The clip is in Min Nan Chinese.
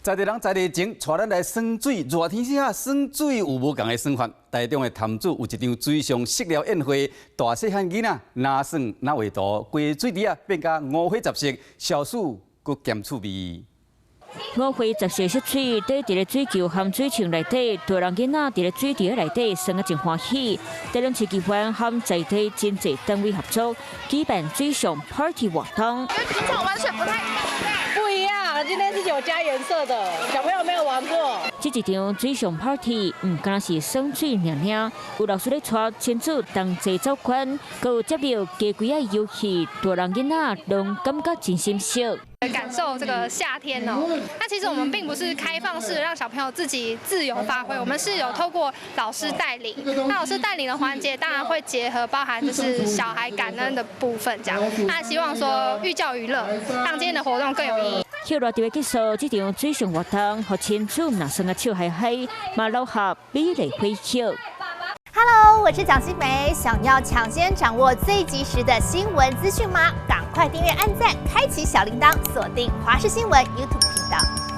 在地人在地情，帶咱來耍水。熱天時啊，耍水有無仝的耍法。台中的潭子有一場水上食療宴會，大細漢囡仔若耍若畫圖，規個水池啊變甲五花十色，消暑閣兼趣味。五花十色色水，綴佇咧水球和水槍內底，大人囡仔佇咧水池內底耍得真歡喜。台中市機關和在地真濟單位合作，舉辦水上 party 活動。平常玩水不太不一樣，今天是有加顏色的，小朋友沒有玩過。這一場水上 party 毋干焦是耍水爾爾，有老師咧帶親子同齊走關，閣有接了加幾仔遊戲，大人囡仔攏感覺真心適。感受這個夏天哦，那其實我們並不是開放式讓小朋友自己自由發揮，我們是有透過老師帶領。那老師帶領的環節當然會結合包含就是小孩感恩的部分，這樣。那希望說寓教於樂，讓今天的活動更有意義。熱鬧佇咧結束這場水上活動，予親子若耍甲笑嘻嘻，嘛留下美麗回憶。 Hello，我是蔣新梅，想要搶先掌握最及時的新聞資訊嗎？趕快訂閱、按讚、開啟小鈴鐺，鎖定華視新聞 YouTube 頻道。